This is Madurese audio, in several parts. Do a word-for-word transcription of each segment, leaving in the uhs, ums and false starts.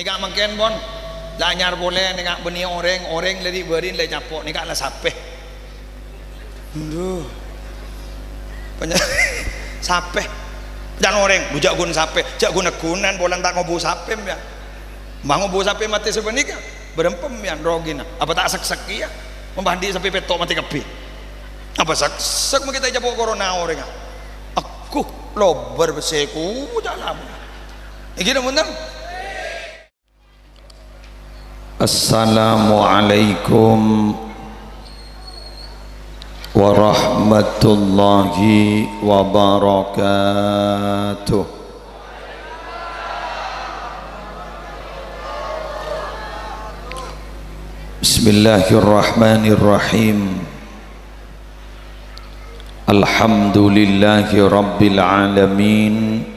Nèka mangkèn, pon. La anyar polè, nèka bânnè orèng, orèng la ri'-bâri' la ècapo', nèka la sapè. Aduh. Panya-, sapè. Can orèng, "Bu, jhâ' ghun sapè, jhâ' ghun-agghunan, polana ta' ngobu sapè, yâ." Ma' ngobu sapè matè sapanèka, bârâmpa, yâ, rogina. Apa ta' seksek kèya? Mambândi sapè pètto' matè kabbhi. Apa seksek ma' kita ècapo' corona orèngnga? Agghu, lobâr bessèku, jhâ' lama. Èngghi, napa bhunten? Assalamualaikum warahmatullahi wabarakatuh. Bismillahirrahmanirrahim. Alhamdulillahi rabbil alamin.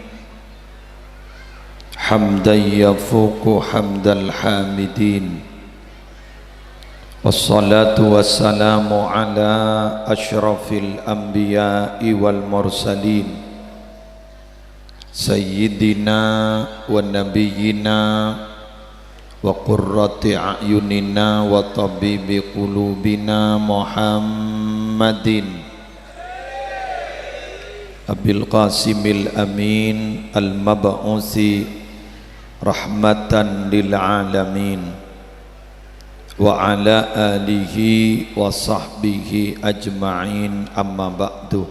Hamdan yafuqu hamdal hamidin. Wassalatu wassalamu ala asyrafil anbiya'i wal mursalin. Sayyidina wa nabiyyina wa qurrati a'yunina wa tabibi qulubina Muhammadin Abil Qasimil Amin al-mab'usi rahmatan lil alamin, wa ala alihi wa sahbihi ajma'in, amma ba'du.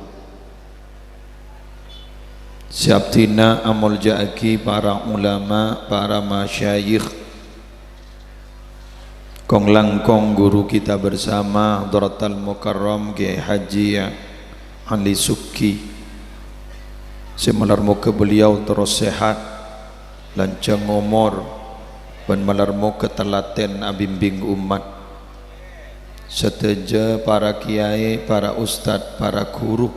Sè abdhina amolja'aghi para ulama, para masyayikh, kong-langkong guru kita bersama, Hadratal Mukarram Kiai Haji Ali Sughi, sè malar moghâ beliau terros sehat, lanjhâng omor, bân malar moghâ telaten abimbing ommat. Sadhâjâ para kiai, para ustad, para guru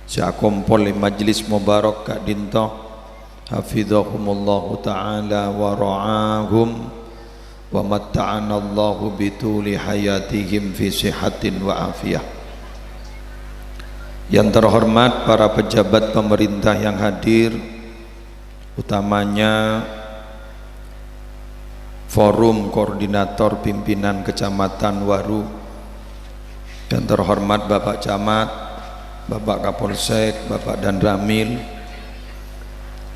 sè akompol è majlis mubarak ka'dinto, hafizahumullahu ta'ala wa ra'ahum, wa matta'anallahu bituli hayatihim fi sihatin wa afiyah. Yang terhormat para pejabat pemerintah yang hadir, utamanya Forum Koordinator Pimpinan Kecamatan Waru, yang terhormat Bapak Camat, Bapak Kapolsek, Bapak Danramil,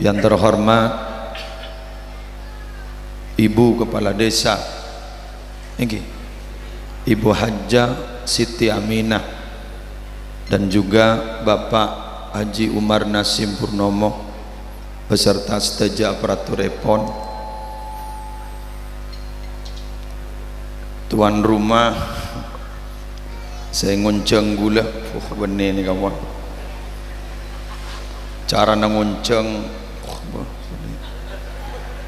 yang terhormat Ibu Kepala Desa, ngghi, Ibu Hajjah Siti Aminah, dan juga Bapak Haji Umar Nasim Purnomo beserta sadhâjâ aparaturèpon, tuan rumah sè ngonjhâng ghulâ, uh, bânnè nèka, pon. Carana ngonjhâng, uh,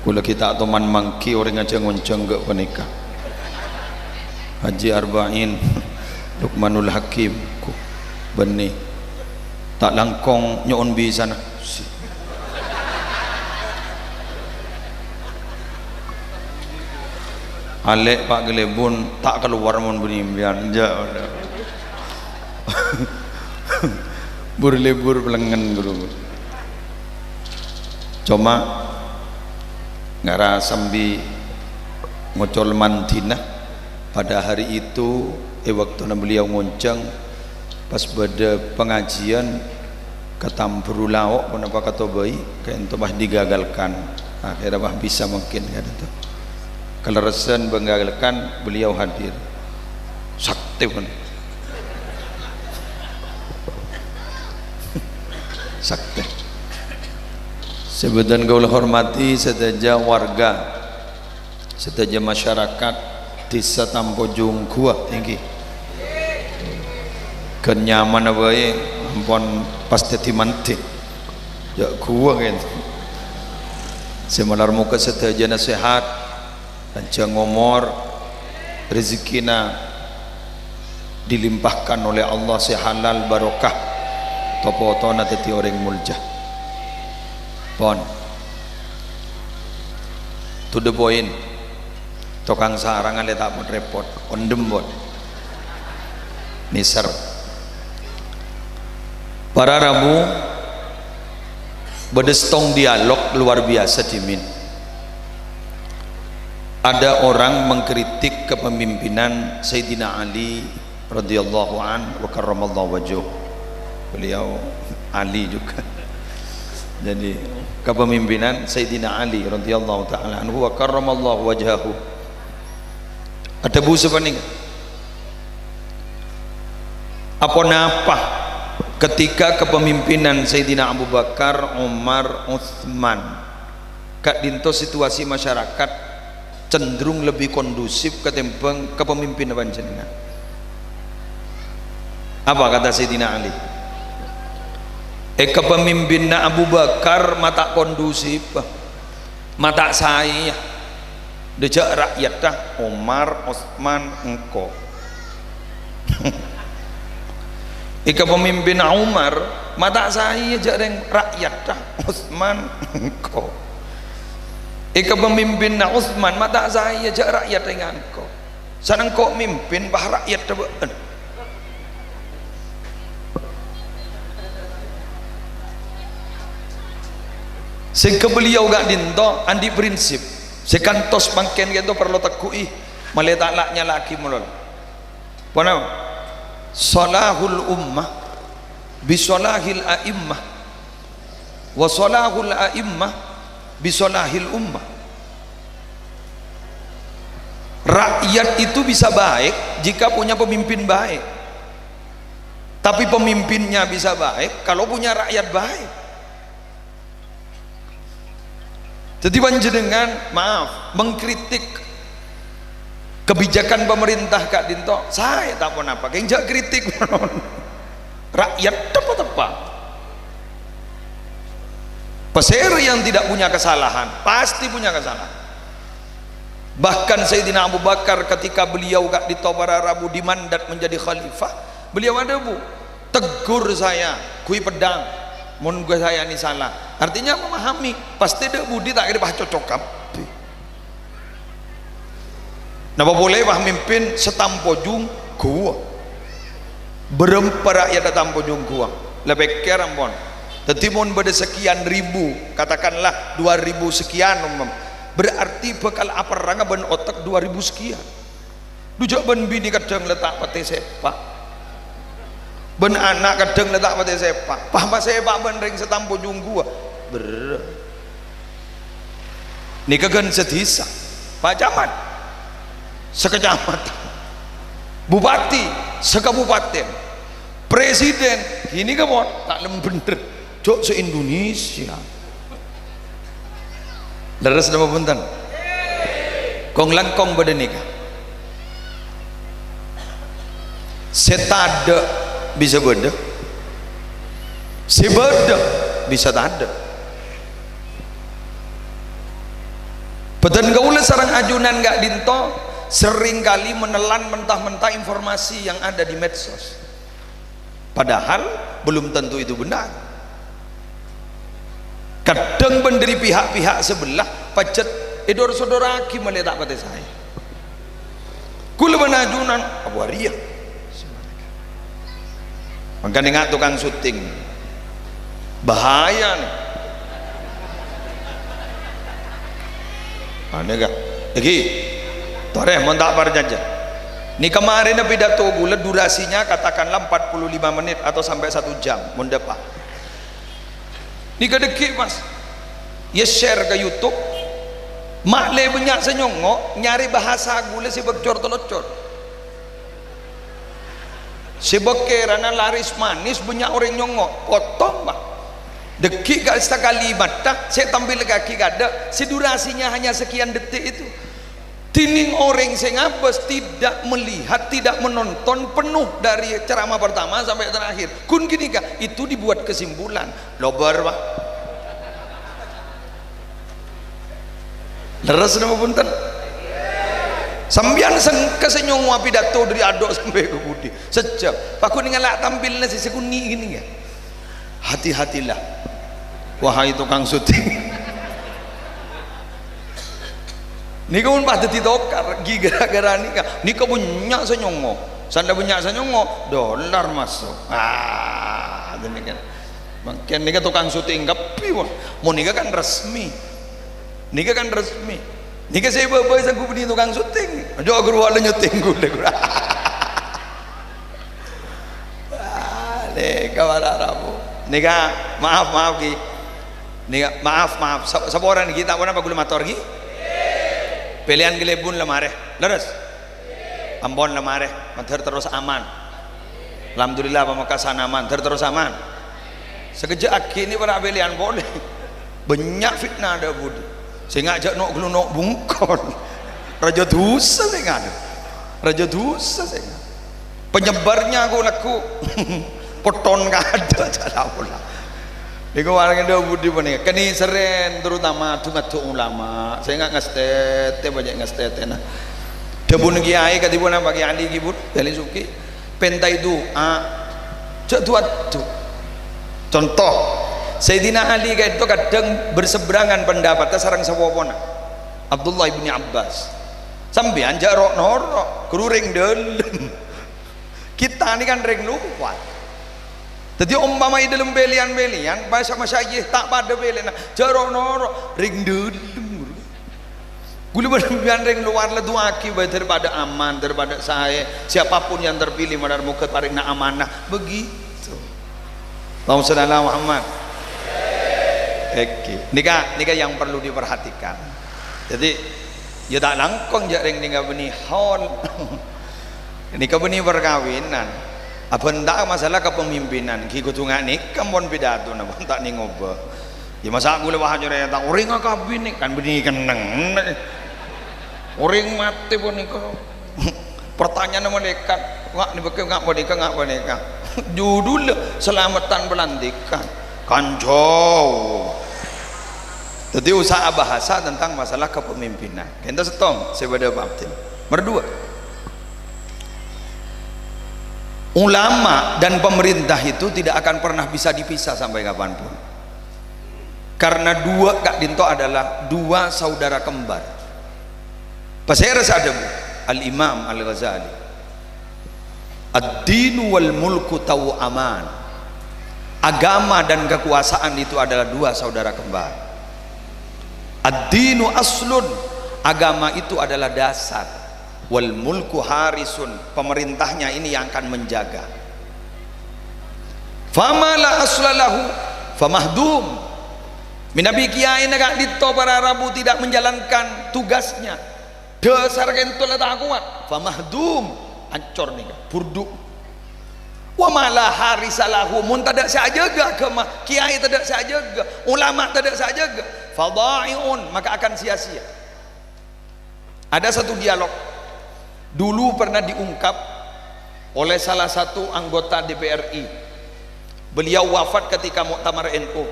ghulâ ghi' ta' toman mangghi orèng ajâ ngonjhâng ghâ' panèka. Haji Arba'in, Lukmanul Hakim, bânnè. Ta' langkong nyo'on bisana. Alè' Pa' Galebun, ta' kalowar mon bânnè sampèyan. Jâ', bur-lebur pelengngen, ghuru. Coma ngara sambi ngocol mandhina, pada hari itu, è bâktona beliau ngonjhâng, pas bâdâ pangajiân, katambhuru lao', ponapa katobâi, kaènto pas digagalkan. Akhirnya pas bisa mungkin kan itu. Kalerressan menggagalkan, beliau hadir. Saktè, pon. Saktè. Sè bhâdhân kaulâ hormati sadhâjâ warga, sadhâjâ masyarakat Dhisa Tampo Jungguwa, èngghi. Ghân nyamana bhâi, ampon pas dhâddhi mandhi. Jâ' guwa, kèn. Sè malar moghâ sadhâjâna sehat, lanjhâng omor, rezekkina dilimpahkan oleh Allah sè halal barokah, to-potona dhâddhi orèng molja. Pon. To the point. Tokang sarang alè ta' pot-rèpot. Ondhem, pon. Nèser. Para rabu, bâdâ sèttong dialog luar biasa dhimèn. Ada orang mengkritik kepemimpinan Sayyidina Ali radhiyallahu an wa karramallahu wajhah. Beliau Ali juga. Jadi, kepemimpinan Sayyidina Ali radhiyallahu ta'ala anhu wa karramallahu wajhahu. Adhâbu sapanèka. Aponapa ketika kepemimpinan Sayyidina Abu Bakar, Umar, Utsman, ka'dinto situasi masyarakat cenderung lebih kondusif ketimbang kepemimpinanna panjhennengngan? Apa kata Sayyidina Ali? Eh, kepemimpinanna Abu Bakar ma' ta' kondusif. Ma' ta' saè, iyâ. Dâjâ ra'yatta Umar, Utsman, engko'. Èka pemimpinna Umar, ma' ta' saè, iyâ, jhâ' rèng ra'yatta Utsman, engko'. Èka pemimpinna Utsman, ma' ta' saè, iyâ, jhâ' ra'yatta engko'. Sanèng ko' mimpin, pas ra'yatta bâ'na. Sèngghâ beliau ka'dinto andi' prinsip sè kantos mangkèn ka'dinto parlo teggu'i, malè ta' la'-nyala'aghi malolo. Ponapa? Shalahul ummah bi shalahil a'immah, wa shalahul a'immah bi shalahil ummah. Rakyat itu bisa baik jika punya pemimpin baik. Tapi pemimpinnya bisa baik kalau punya rakyat baik. Jadi panjhennengngan, maaf, mengkritik kebijakan pemerintah ka'dinto, saè ta' ponapa, kèng jhâ' kritik. Rakyat teppa-teppa. Pasèra yang tidak punya kesalahan, pasti punya kesalahan. Bahkan Sayyidina Abu Bakar ketika beliau ka'dinto para rabu dimandat menjadi khalifah, beliau adhâbu, "Tegur saya, ghuy peddhâng, mon ghuy saya ini salah." Artinya memahami, pastè dâ' budi ta' kèra pas cocok kabbhi. Napa polè pas mimpin satampo jhungghua. Bârâmpa ra'yat satampo jhungghua. La pèkkèr ampon. Dhâddhi mon bâdâ sekian ribu, katakanlah dua ribu sekian, umpama, berarti bhâkal aperranga bân otak dua ribu sekian. Dhu jhâ' bân binè kadhâng la ta' patè sèpa'. Bân ana' kadhâng la ta' patè sèpa'. Pas masèpa' bân rèng satampo jhungghua. Berrâ'. Nèka ghân sadhisa, Pak Camat, sakacamatan, bupati, sakabupaten, presiden, ghânèka mon, ta' lem bhendher, jhâ' se-Indonesia. Lerres napa bhunten? Kong-langkong bâdâ nèka. Se tadâ' bisa bâdâ, se bâdâ bisa tadâ'. Bhâdhân kaulâ sareng ajunan ka'dinto sering kali menelan mentah-mentah informasi yang ada di medsos. Padahal belum tentu itu benar. Kadhâng bân dâri pihak-pihak sebelah pajhât èdor-sodorraghi malè ta' patè saè. Kaulâ bân ajunan, apa arèya? Mangkana nga' tokang syuting. Bahaya nè. Anè ka. Iki. Torè, mon ta' parcajâ. Nèka marèna pidato kaulâ durasinya katakanlah empat puluh lima menit atau sampai satu jam, mon dâpa'. Nèka dâgghi', Mas. Ya share ka YouTube. Ma'lè bânnya' sè nyongngo', nyarè bahasa kaulâ sè bâk cor-taloccor. Sè bâk kèrana laris manis bânnya' orèng nyongngo', potong, Pak. Dâgghi' ka sakalimatta sè tampillaghi kadâ', sè durasinya hanya sekian detik itu. Dhinèng orèng sè ngabâs tidak melihat, tidak menonton penuh dari ceramah pertama sampai terakhir. Ghun ghânèka, itu dibuat kesimpulan. Lobâr, Pak. Lerres napa bhunten? Sampèyan sengka sè nyongngowa pidato dâri adâ' sampè' ka budi. Sejjhâm. Paghun ngala' tampilna sè sakonè' ghânèka. Hati-hatilah, wahai tukang syuting. Nèka pon pas dhâddhi tokar, ghi gara-gara nèka. Nèka bânnya' sè nyongngo'. Sandhâ bânnya' sè nyongngo', dolar maso'. Ah, demikian. Mangkèn nèka tukang syuting kabbhi, wah. Mon nèka kan resmi. Nèka kan resmi. Nèka sè bâbâ sanggup bânnè tokang syuting. Jhâ' ghuru la nyuting ghulâ. Ah, nèka para rabu. Nèka, maaf, maaf, Ki. Nèka, maaf, maaf. Sa-, saporana, Ki, ta' ponapa ghulâ mator, Ki? Pèlèyan Kalèbun la marè. Lerres? Ampon la marè. Mandhâr terros aman. Alhamdulillah, Pamekasan aman. Ter-, terros aman. Sakejjhâ' aghi' nè para' pèlèyan polè. Bânnya' fitnah dâ' budi. Sènga' jhâ' no'-ghâllu no' bungkol. Rajâ dhusa sènga'. Rajâ dhusa sènga'. Penyebarnya ku lagghu' potton kadâ' jhâ' la pola. Nèko warang dâ' budi panèka. Kenni serrèn, terutama adu-ngadu ulama. Sènga' ngastètè, bânnya' ngastètèna. Dhâbuna kiyaè kadhi ponapa, Kiyaè Ali, Ki, Bu, Kiyaè Ali Suki. Pèntaè du'a, jhâ' du'a-, du-. Conto, Sayyidina Ali ka'dinto kadhâng berseberangan pendapat sareng sapopona Abdullah ibni Abbas. Sampèyan jhâ' ro'-noro', ghuru rèng dâlem. Kita nè kan rèng lowar. Dhâddhi, ompama è dâlem pèlèyan-pèlèyan, masa-masa iyâ ta' padâ pèlèna, jhâ' ro'-noro', rèng dâlem, ghuru. Ghulâ bân sampèyan rèng lowar la du'aaghi bhâi daripada aman, daripada saè. Siapapun yang terpilih, moghâ-moghâ parèngana amanah. Begitu. Allahumma shalli ala Muhammad. Oke. Nèka, nèka yang perlu diperhatikan. Jadi, ya ta' langkong jhâ' rèng nèka bânnè haul. Nèka bânnè perkawinan. Abhânta masalah kepemimpinan. Ghi' kodhu nga' nèka mon pidatona, mon ta' nèng obâ. Ya, masa' ghulâ wah nyarèta, orèng akabin nè, kan bânnè kennengnga. Orèng matè panèka. Pertanyaanna malaèkat, nga' nè bâkto nga' panèka, nga' panèka. Judulnya selamatan pelantikan. Kan jhâu. Dhâddhi usaha bahasa tentang masalah kepemimpinan. Ka'dinto sèttong, sè bâdâ pabdin. Nomor dua. Ulama dan pemerintah itu tidak akan pernah bisa dipisah sampai kapanpun. Karena dua ka'dinto adalah dua saudara kembar. Pasèra sè adhâbu Al-Imam Al-Ghazali, "Ad-dinu wal mulku taw'aman." Agama dan kekuasaan itu adalah dua saudara kembar. "Ad-dinu aslun." Agama itu adalah dasar. "Wal mulku harisun." Pemerintahnya ini yang akan menjaga. "Fama la asla lahu famahdum." Mènabi kiyaèna ka'dinto para rabu tidak menjalankan tugasnya, dhâsar ka'dinto la ta' kowat, famahdum, ancor nèka, burduk. "Wa ma la harisa lahu," mon tadâ' sè ajâgâ aghâma, kiyaè tadâ' sè ajâgâ, ulama tadâ' sè ajâgâ, "fadha'i'un," maka akan sia-sia. Ada satu dialog dulu pernah diungkap oleh salah satu anggota D P R I. Beliau wafat ketika muktamar N U.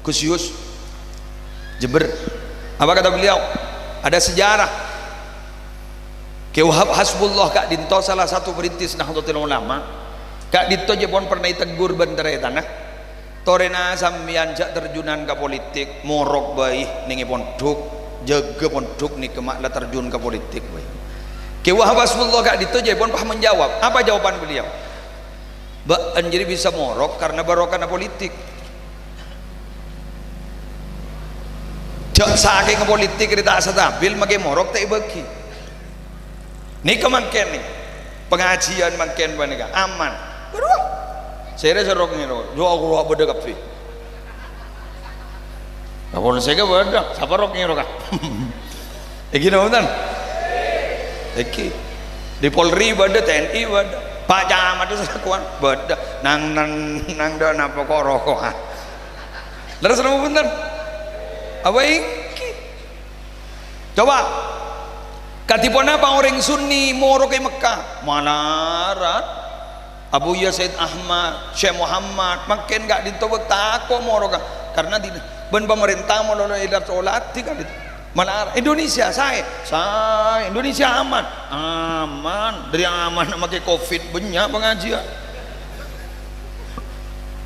Gus Yus, Jember. Apa kata beliau? Ada sejarah. Kè Wahab Hasbullah ka'dinto salah satu perintis Nahdlatul Ulama. Ka'dinto jhâ' pon pernah ètegghur bân tarètanna. Torèna sampèyan jhâ' terjunan ka politik, morok bhâi nèng è pondhuk, jâgâ pondhuk nèka ma' la terjun ka politik bhâi. Kè Wahab Hasbullah ka'dinto jhâ' pon pas menjawab. Apa jawaban beliau? "Bâ'ân jârèya bisa morok karena barokahna politik. Jhâ' sakènga politik rèya ta' stabil, makè morok ta' èbâghi." Nèka mangkèn nè, pangajiyân mangkèn panèka aman. Bârâmma? Sèrè sè rok-ngèrok, jhâ' ghulâ bâdâ kabbhi. Kapolsèk bâdâ, sapa rok-ngèrok, Ka'? Èngghi napa bhunten? Èngghi. Di Polri bâdâ, T N I bâdâ. Pak Camat selakowan bâdâ. Nang, nang, nang dâ' napa ko' roko'an? Lerres napa bhunten? Apa èngghi? Coba, kadhi ponapa orèng Sunni morok è Mekkah? Malarat. Abuya Said Ahmad, Syekh Muhammad, mangkèn ka'dinto bâk tako' moroka. Karena di-, bân pamarènta malolo èla-, olatè ka'dinto. Malarat. Indonesia saè, saè. Indonesia aman, aman. Dâri aman makè covid bânnya' pangajiyân.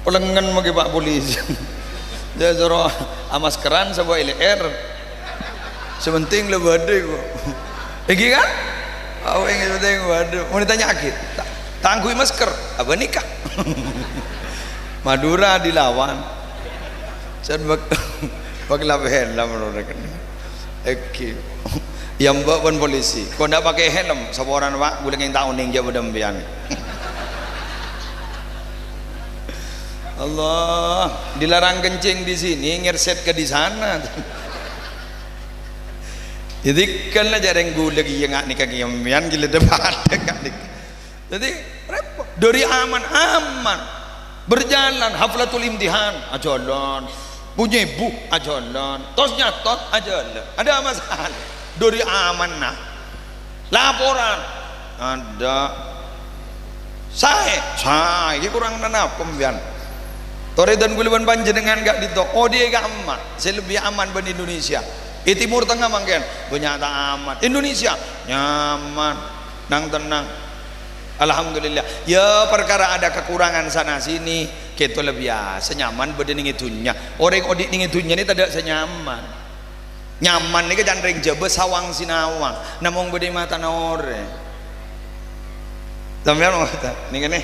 Pelengngen makè, Pak Polisi. Jhâ' soro amaskeran sapa L R. Sè penting la bâdâ kok. Èngghi kan? Apa yang penting bâdâ. Mau ditanya'aghi. Ta-, ta' ngangghuy masker. Apa nèka? Madura dilawan. Sen bak-, bakal apa helm lo reken. Èngghi. Èyambâ' bân polisi. "Kok ndak pakai helm?" "Saporana, Pak, ghulâ ngènta' onèng jhâ' bâdâ sampèyan." Allah, dilarang kencing di sini, ngerset ke di sana. Jadi, kan la jhâ' rèng ghulâ kèya nga' nèka kèya sampèyan, gila dâ' padâ nga' nèka. Jadi, repot. Dâri aman, aman. Berjalan, haflatul imtihan, ajhâlân. Punya ibu, ajhâlân. Tos nyatot, ajhâlân. Ada masalah. Dâri aman, nah. Laporan. Ada. Saè, saè. Ini kurang napa, sampèyan? Torè dân ghulâ bân panjhennengngan ka'dinto. Odi' è ka'emma. Sè lebbi aman bân Indonesia. È Timur Tengah mangkèn. Bânnya' ta' aman. Indonesia. Nyaman. Nang-tennang. Alhamdulillah. Ya, perkara ada kekurangan sana sini, ghâpanèka la biyasa, nyaman bâdâ nèng è dhunnya. Orèng odi' nèng è dhunnya nè tadâ' sè nyaman. Nyaman nèka can rèng Jhâbâ sawang sinawang, namong bâdâ è matana orèng. Sampèyan mau ta? Nèng kènè.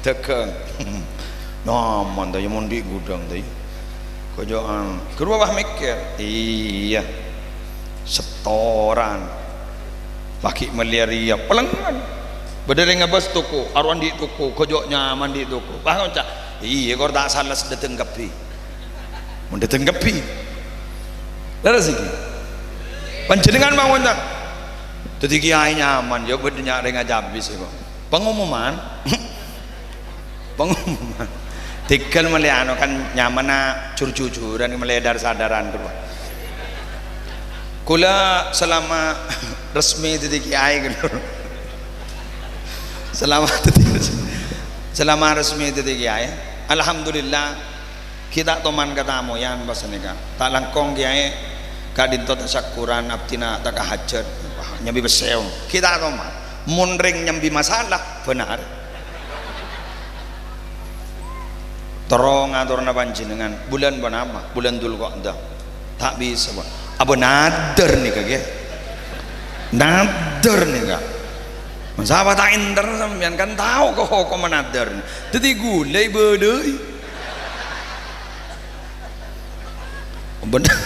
Dâgâng. Nyaman ta, ya mon andi' ghudhâng ta, ya. Kojo'an. Ghâruwa pas mèkkèr. Iyâ. Setoran. Lagi mellèya rèya. Pelengan. Bâdâ rèng ngabâs toko, arowa andi' toko, kojo' nyaman andi' toko. Pas ngoca', "Iyâ, kor ta' sales dâteng kabbhi." Mon dâteng kabbhi. Lerres iki. Panjhennengngan pas ngoca', "Dâddhi kèyaè nyaman, ya bâdâ nya' rèng ajhâbis, ya, kok." Pengumuman. Pengumuman. Tèghâl mellè anu kan nyamanna jur-jujuran, mellè dar-sadaran terro. Kaulâ selama resmi dâddhi kèyaè gitu. Selama dâddhi, selama resmi dâddhi kèyaè, alhamdulillah, ghi' ta' toman katamoyan pas nèka. Ta' langkong kèyaè ka'dinto tasakkuran abdhina ta' ka hajat. Wah, nyambi pèssè. Ghi' ta' toman. Mon rèng nyambi masalah, bhender. Terro ngatorana panjhennengngan, bulân ponapa? Bulân Dzulqa'dah. Ta' bisa, Pak. Apa nadhâr nèka, ghi? Nadhâr nèka. Masa apa ta' èntar sampèyan kan tao ka hokomma nadhâr. Dâddhi ghulâ èbâlâi. Bhender.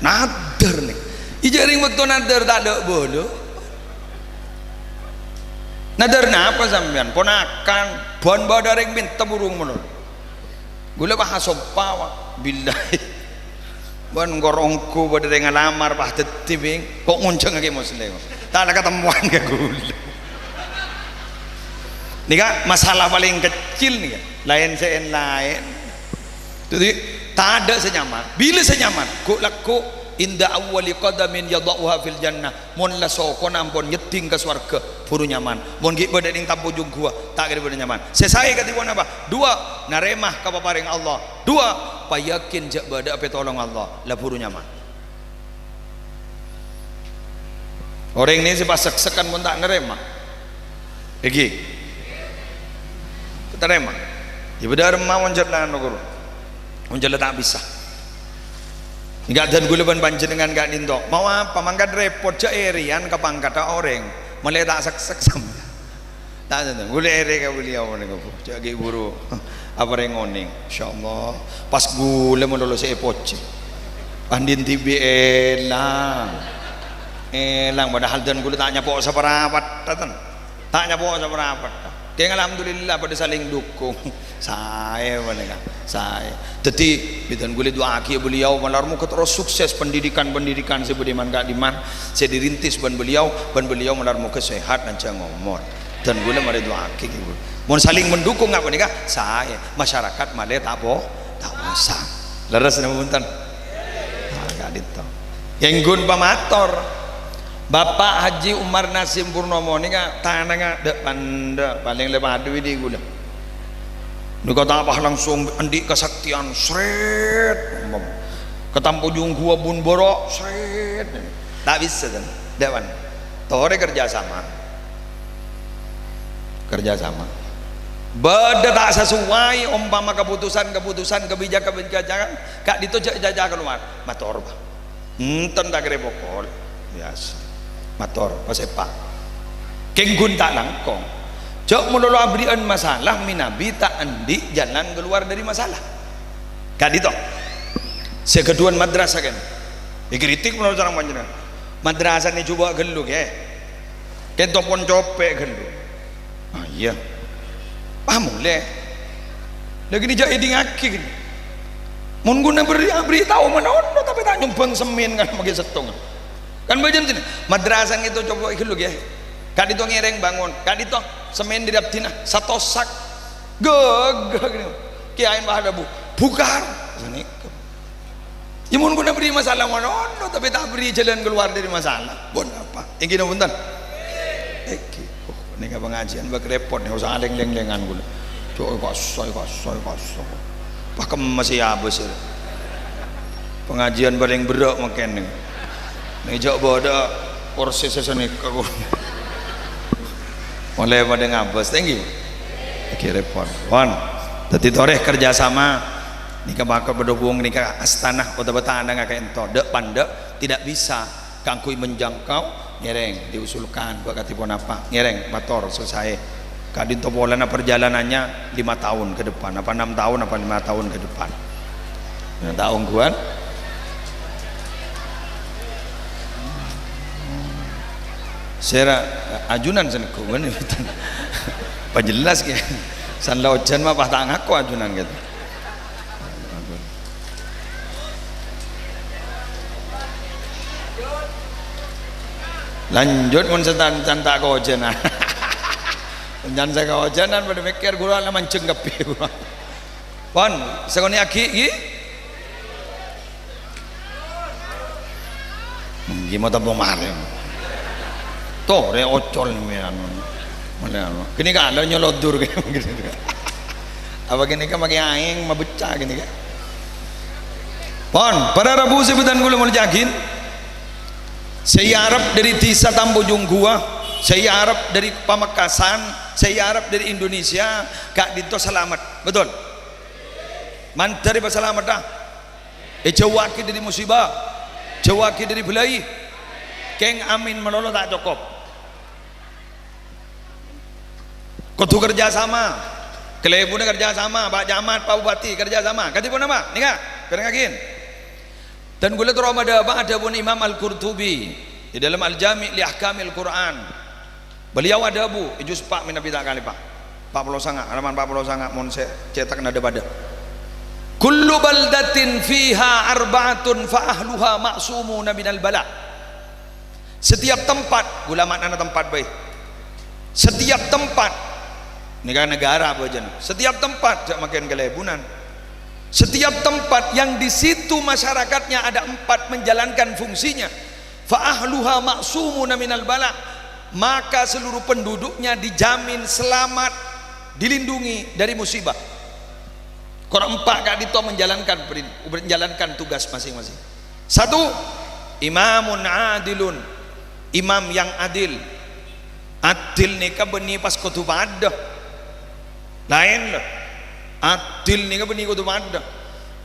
Nadhâr nèka. Ijâ rèng bâkto nadhâr tadâ' bâlâ. Nadhâr napa sampèyan? Ponakan, bân bâdâ rèng mènta burung malolo. Ghulâ pas asompa, Pak. Billahi. Bân engko' ongghu bâdâ rèng ngalamar, pas dâddhi, Bing. Kok ngonjhângaghi Muslim? Ta' la katemmowan ka ghulâ. Nèka masalah palèng kecil nèka. Laèn sè laèn. Dâddhi, tadâ' sè nyaman. Bilâ sè nyaman? Ghu'-lagghu', "Inda awwali qadamin yadha'uha fil jannah." Mon la sokona ampon nyeddhing ka sowarghâ, buru nyaman. Mon ghi' bâdâ nèng tampo jhungguwâ, ta' kèra bâdâ nyaman. Sè saè kadhi ponapa? Duwâ', narèma kapaparèngnga Allah. Duwâ', payakin jhâ' bâdâ'â pètolong Allah. La buru nyaman. Orèng nè sè pas sèksèkan mon ta' narèma. Èngghi. Tarèma. Yâ bâdâ arèma mon jhât la anu, ghuru. Mon jhât la ta' bisa. Èngghi dân ghulâ bân panjhennengngan ka'dinto. Mau apa? Mangkat rèpot, jhâ' èrèyan ka pangkaddhâ orèng. Ma'lè ta' sèksèk sampèyan. Ta' tènto. Ghulâ èrè ka beliau nèko, Bu. Jhâ' ghi' buru aparèng onèng. Insyaallah. Pas ghulâ malolo sè èpojhi. Andin dhibi' èlang. Èlang, padahal dân ghulâ ta' nyapo' saparapat, ta' tènto. Ta' nyapo' saparapat. Kèng alhamdulillah padâ saling dukung. Saè panèka, saè. Dâddhi, bhidhân ghulâ du'aaghi beliau, malar moghâ terros sukses pendidikan-pendidikan sè bâdâ è man-ka'dimman, sè dirintis bân beliau, bân beliau malar moghâ sehat lanjhâng omor. Dân ghulâ marè du'aaghi, Bu. Mon saling mendukung ngapa nèka? Saè. Masyarakat malè ta' po-, ta' posang. Lerres napa bhunten? Nah, ka'dinto. Kèng ghun pamator. Bapak Haji Umar Nasim Purnomo nèka tanangnga dâ'-pandâ', palèng lè padâ bi' ghulâ. Nèka ta' pas langsung andi' kasaktèyan, sret. Katampo jhungguwâ bun bârâ', sret. Ta' bisa, kan? Dâ' pan. Torè kerja sama. Kerja sama. Bâdâ ta' sasuai, ompama kaputusan-kaputusan, kabijak-, kabijakan, ka'dinto jhâ', jhâ', jhâ' kalowar. Mator, Pak. Enten ta' kèra pokol. Biyasa. Mator, pasèpa'. Kèng ghun ta' langkong. Jhâ' malolo abherri'ân masalah, mènabi ta' andi' jalan keluar dâri masalah. Ka'dinto. Sè ghâdhuwân madrasah, kan? Èkritik molaè sareng panjhennengngan. Madrasana jhubâ' ghâllu, Kè. Kento pon copè' ghâllu. Ah, iyâ. Pas molè. Lagi nèka jhâ' èdingngaghi, ghi. Mon ghuna bherri', abherri' tao manono, tapè ta' nyombhâng semmèn kan maghi sèttong. Kan bâjâna sènè, madrasah ngèto coba ghâllu, ghi. Ka'dinto ngèrèng bângon, ka'dinto semmèn dâri abdhina, satos sak. Ghâghâ, ghi. Kèyaèna pas adhâbu, "Bhukar." Sanèka. Yâ, mon ghuna bherri' masalah manono, tapè ta' bherri' jhâlân kalowar dâri masalah. Pon apa? Èngghi napa bhunten? Èngghi. Oh, nèka pangajiân bâk rèpot nèka, osa lèng-lèngan ghulâ. Cok, kassa', kassa', kassa'. Pas kemma sè abâs. Pangajiân palèng berrâ' mangkèn nèka. Nèka jhâ' bâdâ kursi sè sanèka ghulâ. Molè padâ ngabâs, èngghi. Èngghi rèpot. Pon. Dhâddhi torè kerjasama. Nèka bâkal padâ bung nèka astana otabâ tanangnga ka'dinto. Dâ' pandâ' tidak bisa kaangghuy menjangkau, ngèrèng, diusulkan, bâ' kadhi ponapa, ngèrèng, mator, sasaè. Ka'dinto polana perjalanannya lima tahun ke depan, apa enam tahun, apa lima tahun ke depan. Nah, ta' ongghuwân. Sèra, ajunan sanèko, bân. Pajelas, ghi. San la ojhân mah pas ta' ngako ajunan, gitu. Lanjut, mon sè tan-, tan ta' kaojhânan. Can sè kaojhânan padâ mèkkèr, ghulâ la manjheng kabbhi, ghulâ. Pon, sakonè' aghi', ghi? Èngghi, mau tempo marè. Torè ocol mè anu. Mane anu. Ghânèka la nyolodor kèya. Apa ghânèka makè aèng mabecca ghânèka? Pon, para rabu sè bhâdhân kaulâ molja'aghi. Sè èarep dâri dhisa Tambojong Guwa, sè èarep dâri Pamekasan, sè èarep dâri Indonesia, ka'dinto salamet. Betul? Mandhâr èpasalameddhâ. Èjhâuwâghi dâri musibâ, jhâuwâghi dâri bâlâi. Kèng amin malolo ta' cokop. Kodhu kerja sama. Kalèbunna kerja sama, Pak Camat, Pak Bupati kerja sama. Kadhi ponapa? Nèka, pèrèngngaghi. Dan kaulâ terro madhâpa' adhâbuna Imam Al-Qurtubi di dalam Al-Jami' li Ahkamil Qur'an. Beliau adhâbu, è juz pa' mènabi ta' kalèpa. Pa' polo sanga', halaman pa' polo sanga', mon sè cètakna dâ-padâ. "Kullu baldatin fiha arba'atun fa ahluha ma'sumuna minal bala." Setiap tempat, kaulâ ma'nana tempat bhâi. Setiap tempat, nèka negara bhâjâna. Setiap tempat, jhâ' makèn kalèbunan. Setiap tempat yang di situ masyarakatnya ada empat menjalankan fungsinya, "Fa ahluha ma'sumuna minal bala," maka seluruh penduduknya dijamin selamat, dilindungi dari musibah. Kor empa' ka'dinto menjalankan perin-, menjalankan tugas masing-masing. Satu, imamun adilun, imam yang adil. Adil nèka bânnè pas kodhu padâ. Laèn, lho. Adil nèka bânnè kodhu padâ.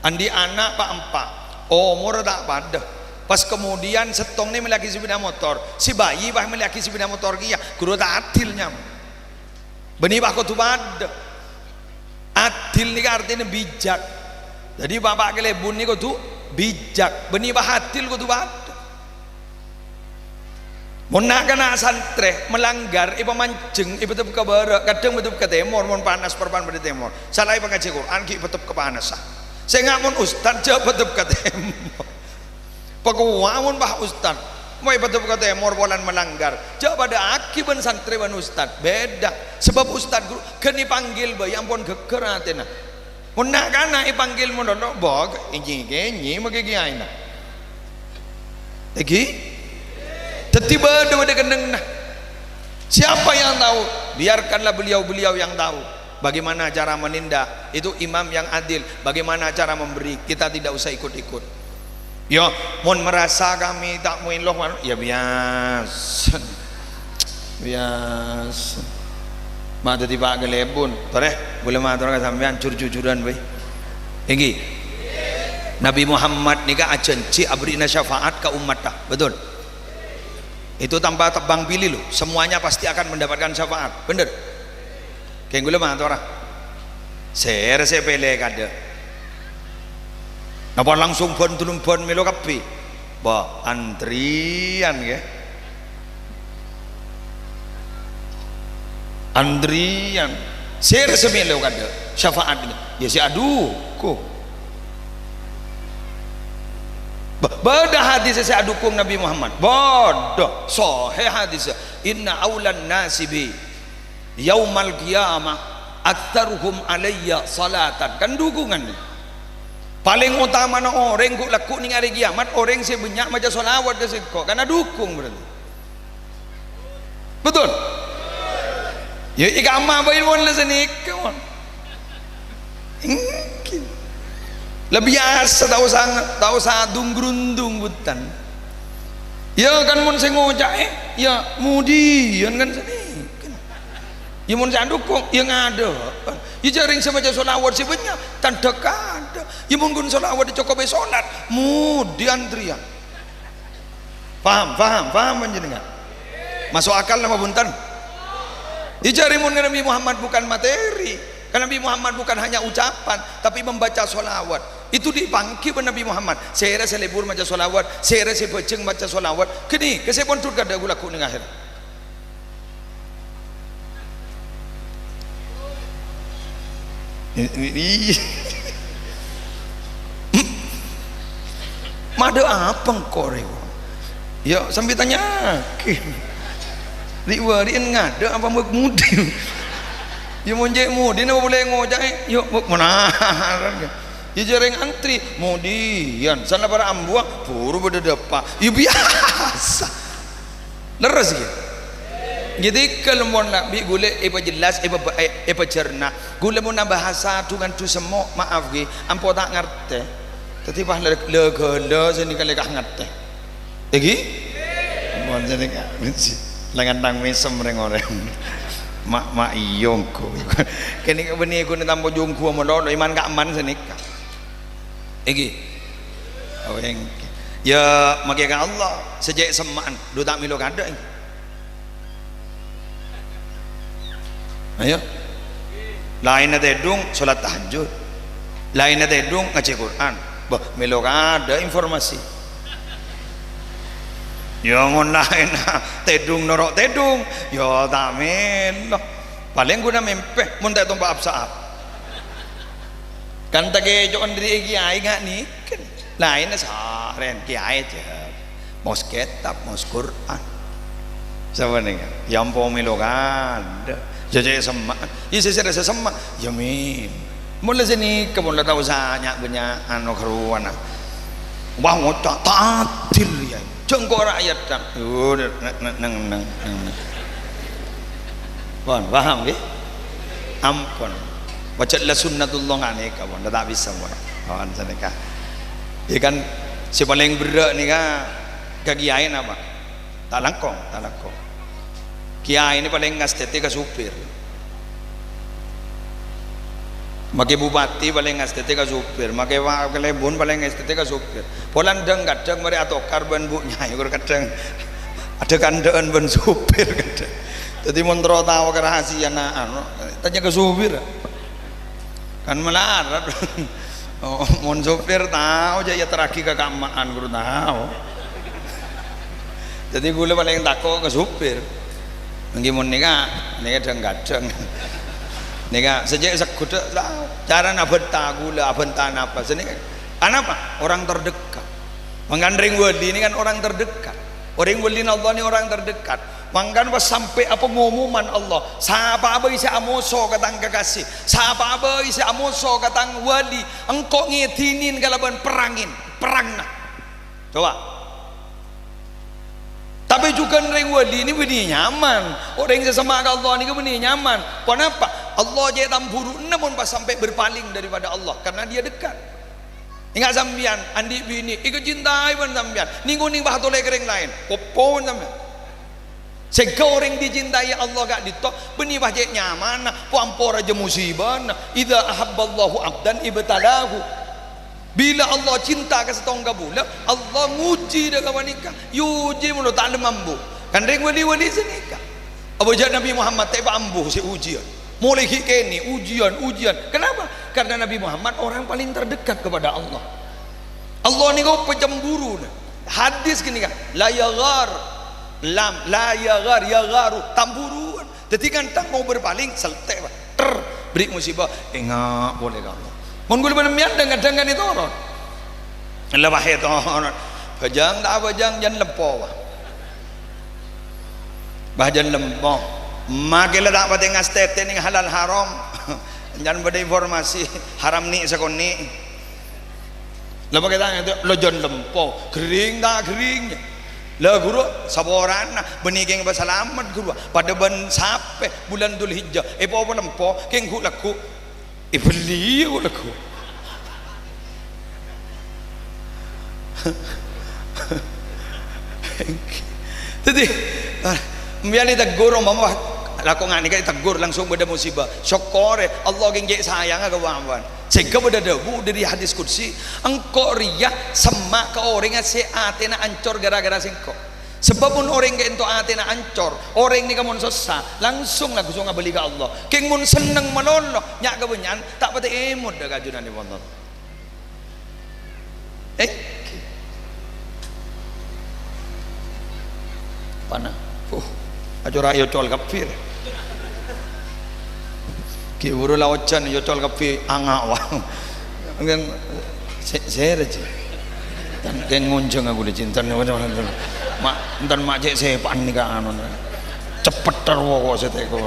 Andi' ana' pa' empa', omorra ta' padâ. Pas kemudian sèttongnga mellèaghi sepeda motor, sè bhâi pas mellèaghi sepeda motor kèya, ghuru ta' adil nyamana. Bânnè pas kodhu padâ. Adil nèka artèna bijak. Dhâddhi, pa'-empa' kalèbun nèka kodhu bijak. Bânnè pas adil kodhu padâ. Mon na'-kana' santrè malanggar, èpamanjheng, èpatep ka bârâ', kadhâng patep ka tèmor, mon panas parpan bâdâ tèmor. Sala èpangajhi Qur'an, ghi' patep ka panassa. Sènga' mon ustad, jhâ' patep ka tèmor. Pakowa mon pas ustad, mon èpatep ka tèmor polana malanggar, jhâ' padâ'aghi bân santrè bân ustad. Bhidhâ. Sabâb ustad ghuru ghân èpanggil bhâi ampon ghâgghâr atèna. Mon na'-kana' èpanggil mon dhâddhi, bâ, ènjing-kènjing makè kèyaèna. Èngghi? Dhâddhi bâdâ, bâdâ kennengnganna. Siapa yang tahu? Biarkanlah beliau-beliau yang tahu. Bagaimana cara menindak? Itu imam yang adil. Bagaimana cara memberi? Kita tidak usah ikut-ikut. Yâ, mon marasa kami ta' mèlo, yâ biyasa. Biyasa. Ma' dhâddhi pa' kalèbun. Torè, bulâ mator ka sampèyan, jur-jujuran bhâi. Èngghi. Nabi Muhammad nèka ajhânjhi abherri'na syafaat ka ummatta. Betul? Itu tanpa tebang pilih, loh. Semuanya pasti akan mendapatkan syafaat. Bhender? Kèng kaulâ mator, ah. Sèra sè pèlè kadâ'. Napa langsung bân-dulun bân mèlo kabbhi? Wah, antriyan, ya. Antriyan. Sèra sè mèlo kadâ' syafaat ini. Ya, sè adukung. Ba-, bâdâ hadis sè adukung Nabi Muhammad. Bâdâ. Sahih hadis. "Inna aulan nasi bi yaumal qiyamah aktsaruhum alayya salatan." Kan dukungan. Palèng otamana orèng ghu'-lagghu' nèng arè kiyamat, orèng sè bânnya' maca shalawat ka sèngko'. Karena dukung berarti. Betul? Ya, èkamma bhâi mon la sanèka, mon. Èngghi. La biyasa, ta' osa, ta' osa dung-grundung bhutan. Ya kan, mon sè ngoca'è, ya modiyan kan sanèka. Ya mon sè adukung, ya ngadâ'. Ya jhâ' rèng sè maca shalawat sè bânnya', tandhâ kadâ'. Ya mon ghun shalawat ècokobè sholat, modi antriyan. Paham, paham, paham panjhennengngan? Maso' akal napa bhunten? Ijâ rèng mon Nabi Muhammad bukan materi, kan Nabi Muhammad bukan hanya ucapan, tapi membaca sholawat. Itu dipanggil Nabi Muhammad. Sèra sè lebur maca sholawat, sèra sè bhâjâng maca sholawat. Ghânèka sè pondhut kadâ' ghu-lagghu nèng akhèr. Madâ' apa engko' rèya? Ya, sambi tanya'aghi. Ri'-bâri'en ngadâ' apa modi? Ya, mon cè' modi napa polè ngoca'è? Ya, monaran. Ya, jhâ' rèng antri, modiyan. Sana para ambuwa, buru padâ dâpa'. Ya, biyasa. Lerres, ghi? Ghi tèghâl mon bi' ghulâ èpajellas, èpa-, è-, èpajhârna. Ghulâ mon abhâsa du-ngandu semmo', maaf, ghi, ampo ta' ngartè. Dhâddhi pas lè-, lè-ghâlâ sè nèka lè ka-, ngartè. Èngghi? Mon sè nèka, la ngantang mèsem rèng-orèng. Ma', ma' iyâ, engko'. Kènè' bânnè ghun tampo jhungghua malolo, iman ka' man sè nèka. Èngghi? Oh, èngghi. Ya, makè ka Allah, sè cè' semma'an, dhu ta' mèlo kadâ', èngghi. Ayo. Laènna tèdung, sholat tahajjud. Laènna tèdung, ngajhi Qur'an. Bâh, mèlo kadâ' informasi. Ya, mon laènna tèdung noro' tèdung, ya ta' mèlo. Palèng ghuna mèmpè, mon ta' ètompa' ap-sa'ap. Kan takèco'en dâri kèyaè nga' nèka. Laènna sarèn kèyaè jhâ'. Mos kètab, mos Qur'an. Sapa nèka? Ya ampo mèlo kadâ'. Jhâ' cè' semma'. Iyâ sè sèrè sè semma'. Ya min. Mon la sè nèka, mon la ta' osa nya'-bânnya'an karowana. Wah, ngoca' ta' adil, ya. Jhâ' engko' ra'yat, Kang. Yo, neng, neng, neng, neng, neng. Pon, paham, ngghi? Ampon. Pajhât la sunnatullah nganèka, pon. La ta' bisa, pon. Pon, sanèka. Ya kan, sè palèng berrâ' nèka ka kèyaè napa? Ta' langkong, ta' langkong. Kèyaè nè palèng ngastètè ka supir. Makè bupati palèng ngastètè ka supir, makè wa-, kalèbun palèng ngastètè ka supir. Polana dhâng-kadhâng marè atokar bân bu nyaè, kadhâng adâ' kandhâ'ân bân supir kadhâng. Dhâddhi mon terro tao karahasiyaanna, anu, tanya ka supir. Kan malarat. Oh, mon supir tao, jhâ' èyaterraghi ka ka'emma'an, ghuru tao. Dhâddhi ghulâ palèng tako' ka supir. Èngghi mon nèka, nèka dhâng-kadhâng. Nèka sè cè' segghut, la, carana abhânta ghulâ, abhânta napa? Sè nèka, anapa? Orang terdekat. Mangkana rèng wali nèka kan orang terdekat. Orèng walina Allah nèka orang terdekat. Mangkana pas sampè' apa ngomoman Allah, sapa'a bhâi sè amoso ka tang kakasè, sapa'a bhâi sè amoso ka tang wali, engko' ngèdhinin kalabân perrangèn, perrangna. Coba. Tapè jhughân rèng wali nè bânnè nyaman. Orèng sè semma' ka Allah nèka bânnè nyaman. Ponapa? Allah cè' tamburu'na mon pas sampè' berpaling daripada Allah, karena dia dekat. Enga' sampèyan, andi' binè, èkacintai bân sampèyan. Nèng-onèng pas atolè ka rèng laèn. Popo bân sampèyan. Sèngghâ orèng dicintai Allah ka'dinto, bânnè pas cè' nyamana, po-ampo rajâ musibana. "Idza ahabballahu abdan ibtalahu." Bilâ Allah cinta ka sèttong kabulâ, Allah ngojhi dâ' ka panèka. Èojhi molo ta' lem ambu. Kan rèng wali-wali sanèka. Apa jhâ' Nabi Muhammad ta' èpa ambu sè ojiyân. Molaè ghi' kènè', ojiyân, ojiyân. Kenapa? Karena Nabi Muhammad orang paling terdekat kepada Allah. Allah nèko pacemburu, nah. Hadis ghânèka, "La yaghar." Lam, "la yaghar," yagharu, tamburuwân. Dhâddhi kadhâng mau berpaling, seltè', Pak. Ter, bherri' musibah, enga' polè ka Allah. Mon ghulâ bân sampèyan dhâng-kadhâng kan ètoron. La, Pak, ètoron. Bhâjâng ta' bhâjâng, jân lempo, Pak. Bhâjâng lempo. Makè la ta' patè ngastètè nèng halal haram. Jân bâdâ informasi, haram nè' sakonè'. La, makè tanya, "Lo, jân lempo, ghering ta' ghering?" "La, Ghuru, saporana, bânnè kèng pasalamet, Ghuru. Padâ bân sapè bulân Dzulhijjah, èpopo lempo, kèng ghu'-lagghu'." Èbelli ghu'-lagghu'. Dhâddhi, ah, sampèyan ètegghur, ompama, wah, la kok nganèka ètegghur, langsung bâdâ musibah. Sokkorè, Allah kèng cè' sayangnga ka bâ'na. Sèngghâ bâdâ dhâbu dâri hadis qudsi, "Engko' rèya semma' ka orèngnga sè atèna ancor ghârâ-ghârâ sèngko'." Sabâb mon orèng ka'ènto atèna ancor, orèng nèka mon sossa, langsung lagghu' sè ngabâli ka Allah. Kèng mon senneng malolo, nya' kabânnya'an ta' patè èmot dâ' ka ajunanèpon Allah. Eh? Pana. Uh, acora' èocol kabbhi. Ghi' buru la ojhân, èocol kabbhi, anga', wah. Kan sè-, sèrè, Ji. Tan, kan ngonjhâng aku, Ji. Enten, ma', enten ma' cè' sèpa'an nèka anu. Ceppet terro kok sè tèko.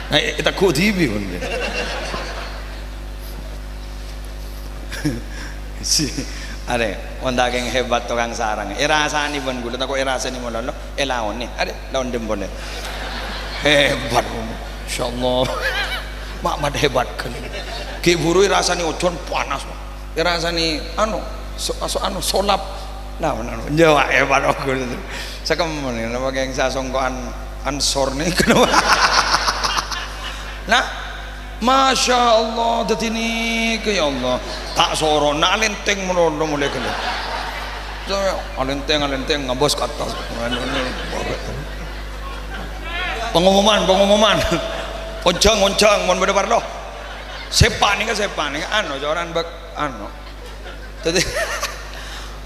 Nah, è-, èteggu' dhibi', pon. Si, arè, mon ta' kèng hebat tokang sarang. Èrasanè bân ghulâ, tako' èrasanè malolo, èlaonè. Arè, laon dhâmpolè. Hebat, masyaallah. Mat-mat hebat kan. Ghi' buru èrasanè ojhân panas, Pak. Èrasanè, anu, so-, so-, anu, solap. Laon, anu, nyawa hebat, Pak. Sakemma nè, napa kèng sasongko'an ansor nè, kenapa? Nah, Masya Allah, dhâddhi nèka, ya Allah. Ta' sorona alèntèng malolo molè ghellâ'. Alèntèng, alèntèng, ngabâs ka attas. Pengumuman, pengumuman. Onjhâng, onjhâng, mon bâdâ parlo. Sèpa' nèka, sèpa' nèka. Anu, coran bâk-, anu. Dhâddhi,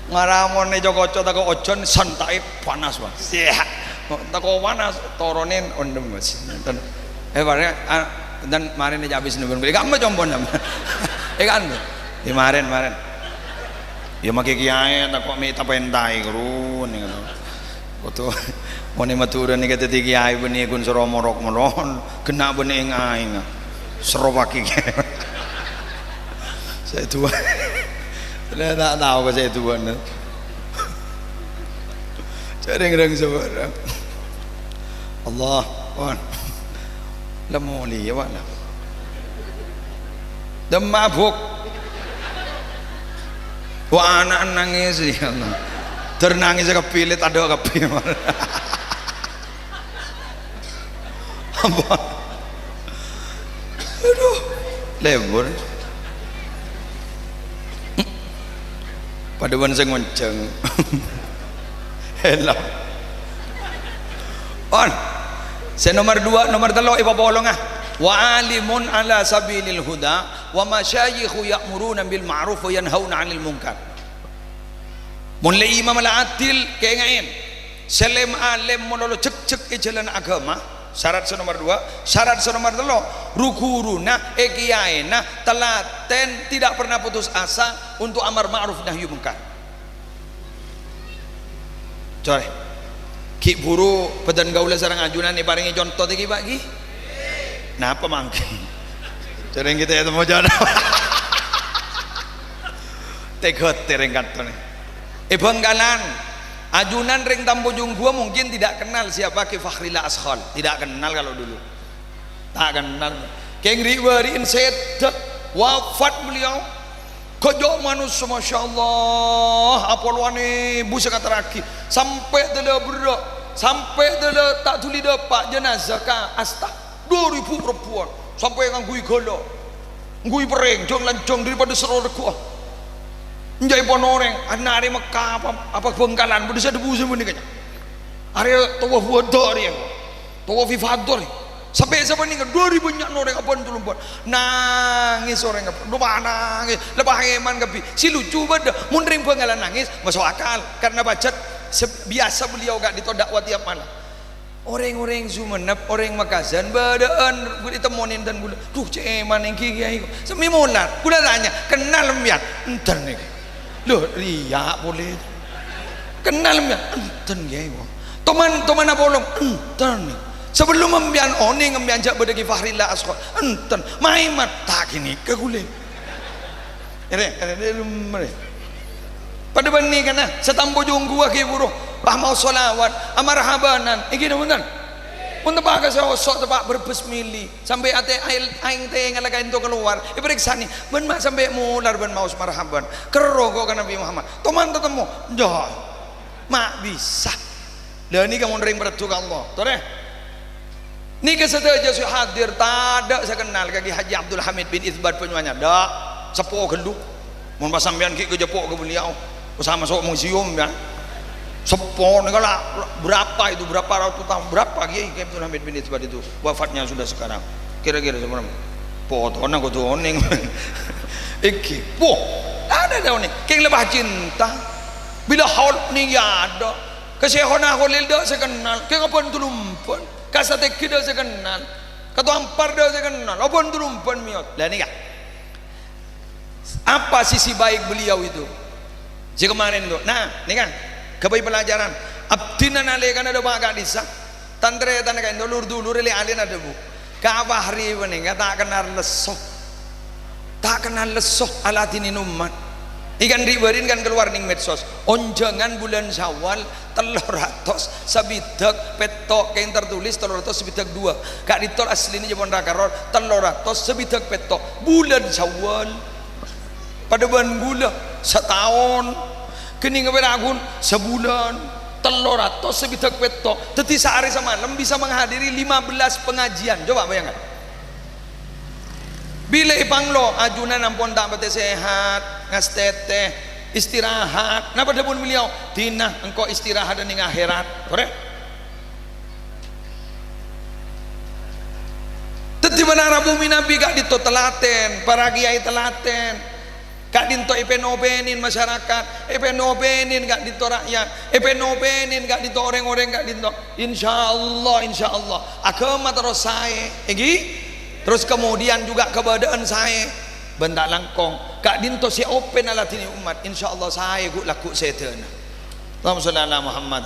ngara mon è co-koco tako' ojhân, santaè panas, Bang. Siya. Tako' panas, toronè ondhem, Mas. Enten. Eh, bareng, ah, enten marèn è cabis nembun. Kamu compon, Bang. Eh, kan? Di marèn, marèn. Ya, makè kiyaè tako' mè' tapèntaè, guru, nèng, gitu. Kodhu, mon è Madhurâ nèka dhâddhi kiyaè bânnè ghun soro morok-molon, ghenna' bânnè èng-aènga. Soro paghi. Sè duwâ'. Lha ta' tao ka sè duwâ'. Jhâ' rèng-rèng sabârâng. Allah, pon. La molè, ya, Pak, la. Dâ' mabuk. Wah, ana' nangès, ya Allah. Dâr nangès kabbhi, lè tadâ' kabbhi. Apa? Aduh, lebur. Padâ bân sè ngonjhâng. Hello. On. Sè nomer duwâ', nomer tello' èpapolonga. "Wa alimun ala sabilil huda wa masyayikhu ya'muruna bil ma'ruf wa yanhauna 'anil munkar." Mon lè imam la adil, kaènga'è. Sè lem-alem malolo jhekjhek è jhâlân aghâma, syarat sè nomer duwâ', syarat sè nomer tello', ru-ghuruna, è kiyaèna, telatèn, tidak pernah putus asa untuk amar ma'ruf nahi mungkar. Corè. Ghi' buru bâdân kaulâ sareng ajunan èparèngè conto tèkè, Pak, ghi? Napa mangkèn? Corè kita ya temu jono. Tega tereng kantone. È Bangkalan, ajunan rèng Tampo Jungguwa mungkin tidak kenal siapa Ki Fakhrillah Ashkhal. Tidak kenal kalau dulu. Ta' kennal. Kèng ri'-bâri'en sèdhâ, wafat beliau. Ghâjâ manossa, masyaallah, apolowan èbu sè èkaterraghi. Sampè' dâlâ berrâ', sampè' dâlâ ta' dhuli dâpa' jenazah ka asta. Dua ribu rebbhuwân. Sampè' ngangghuy ghâlâ. Ngangghuy perrèng, jhâng-lanjhâng daripada soro regghuwâ. Enjâ' èpon orèng, ana' arè Mekkah apa, apa Bangkalan, padâ sè dhâbu sè bânnè kanya. Arè tawaf wada' arè. Tawaf ifadah arè. Sampè' sapanèka, dhu bânnya'na orèng abân-tolomban. Nangès orèng abân, dupa nangès, la pahèman kabbhi. Sè lucu bâdâ, mon rèng Bângalla nangès, maso' akal. Karna pajhât se-, biyasa beliau ka'dinto da'wa tiap malam. Orèng-orèng Sumenep, orèng Makassar, bâdâ'ân ètemmonè dhân kaulâ. "Dhu, cè' èman ènggi, Kèyaè, kok." Semmè molar. Kaulâ tanya, "Kennal empèyan?" "Enten, nèka." Lho, rèya' polè. "Kennal empèyan?" "Enten, Kèyaè, kok." "Toman, toman apolong?" "Enten." "Sabellunna empèyan onèng empèyan jhâ' bâdâ Kè Fahrillah Asghar?" "Enten." "Maèman?" "Ta' ghânèka kaulâ." Ere, ere, ere, ere. Padâ bânnè kana, sè tampo jhungguwâ ghi' buru, pas maos shalawat, amarhabanan, ènggi napa bhunten? Mon teppa' ka sè oso', teppa' Brebes mèlè, sampè' atè aèl-, aèng tèngalla ka'dinto kalowar, èparèksanè, "Bân ma' sampè' molar bân maos marhaban? Kerro ko' ka Nabbhi Muhammad." "Toman tatemmo?" "Enjâ'." Ma' bisa. Lha nèka mon rèng parlo ka Allah. Torè. Nèka sadhâjâ sè hadir tadâ' sè kennal ka Kè Haji Abdul Hamid bin Itsbat Banyuwangi. Dâ', seppo ghâllu. Mon pas sampèyan ghi' kajhâpo' ka beliau, usah maso' museum, ya. Seppo nèka la, berapa itu, berapa ratus tahun, berapa Kiai Abdul Hamid bin Itsbat itu wafatnya sudah sekarang? Kira-kira seberapa? Potona kodhu onèng. Ènggi. Wah, ada dâ' onèng. Kèng lebah cinta. Bila haul nèka ada. Ka Syaikhona Kholil dâ' sè kennal, kèng abân-tolomban. Ka Satènggi dâ' sè kennal. Ka Toampar dâ' sè kennal, abân-tolomban mèyos. Lah nèka. Apa sisi baik beliau itu? Sè kemarin itu. Nah, nèka. Ghâbây pelajaran. Abdhina nalèkana dâpa' ka'dissa'. Tan-tarètan ka'dinto, lur-dulur, lè-alèna adhâbu, "Ka' Fahri panèka ta' kennal lesso. Ta' kennal lesso aladhinè ommat." Ikan ri'-bâri'na kan kalowar nèng medsos. Onjhângan bulân Syawal tello ratos sabidhâk pètto', kèng tertulis tello ratos sabidhâk dua. Ka'dinto aslinè jhâ' pon ra-, karor, tello ratos sabidhâk pètto'. Bulân Syawal. Padâ bân kaulâ, sataon. Kènèngnga pèra' ghun, sabulân. Tello ratos sabidhâk pètto'. Dhâddhi saarè samalem bisa menghadiri lima belas pengajian. Coba bayangkan. Bilâ èpanglo, ajunan ampon ta' patè sehat, ngastètè, istirahat. Napa dhâbuna beliau? "Dina engko' istirahat nèng akhèrat." Torè? Dhâddhi, para rabu mènabi ka'dinto talatèn, para kiai talatèn. Ka'dinto èpèn-opènè masyarakat, èpèn-opènè ka'dinto ra'yat, èpèn-opènè ka'dinto rèng-orèng ka'dinto. Insyaallah, insyaallah. Aghâma terros saè, ènggi? Terros kemudian juga kabâdâ'ân saè. Bân ta' langkong. Ka'dinto sè opèn aladhinè ommat, insyaallah saè ghu'-lagghu' sèdhâna. Allahumma sholli ala Muhammad.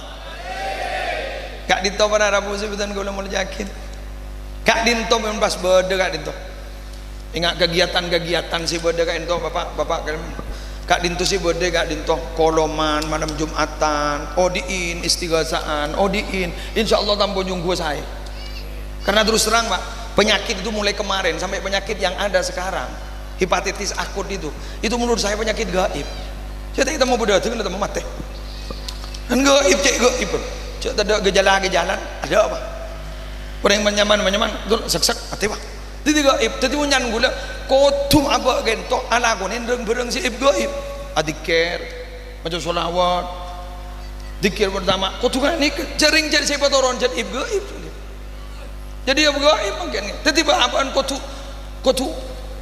Ka'dinto para rabu sè bhâdhân kaulâ molja'aghi. Ka'dinto mon pas bâdâ ka'dinto. Enga' kegiatan-kegiatan sè bâdâ ka'dinto, Bapak, Bapak, ka'dinto sè bâdâ ka'dinto, koloman, malem Jum'atan, odi'in, istighasaan, odi'in. Insyaallah tampo nyongghu saè. Karena terus terang, Pak, penyakit itu mulai kemarin sampai penyakit yang ada sekarang. Hepatitis akut itu, itu menurut saya penyakit gaib. Saya tak ketemu bâdâ, ketemu matè. Kan gaib, cè' gaib. Cè' tadâ' gejala-gejala, ada apa? Orèng manyamana, manyamana, dul, sèk-sèk, matè, Pak. Dhâddhi gaib, dhâddhi mon nyan kaulâ kodhu abâ' ka'dinto alakonè rèng-bhârâng sè gaib. Adzikir, maca sholawat, dzikir pertama, kodhu nganèka, jhâ' rèng jhâ' sè patoron, jhâ' gaib. Jadi ya gaib mangkèn. Dhâddhi bâ-, abâ'na kodhu, kodhu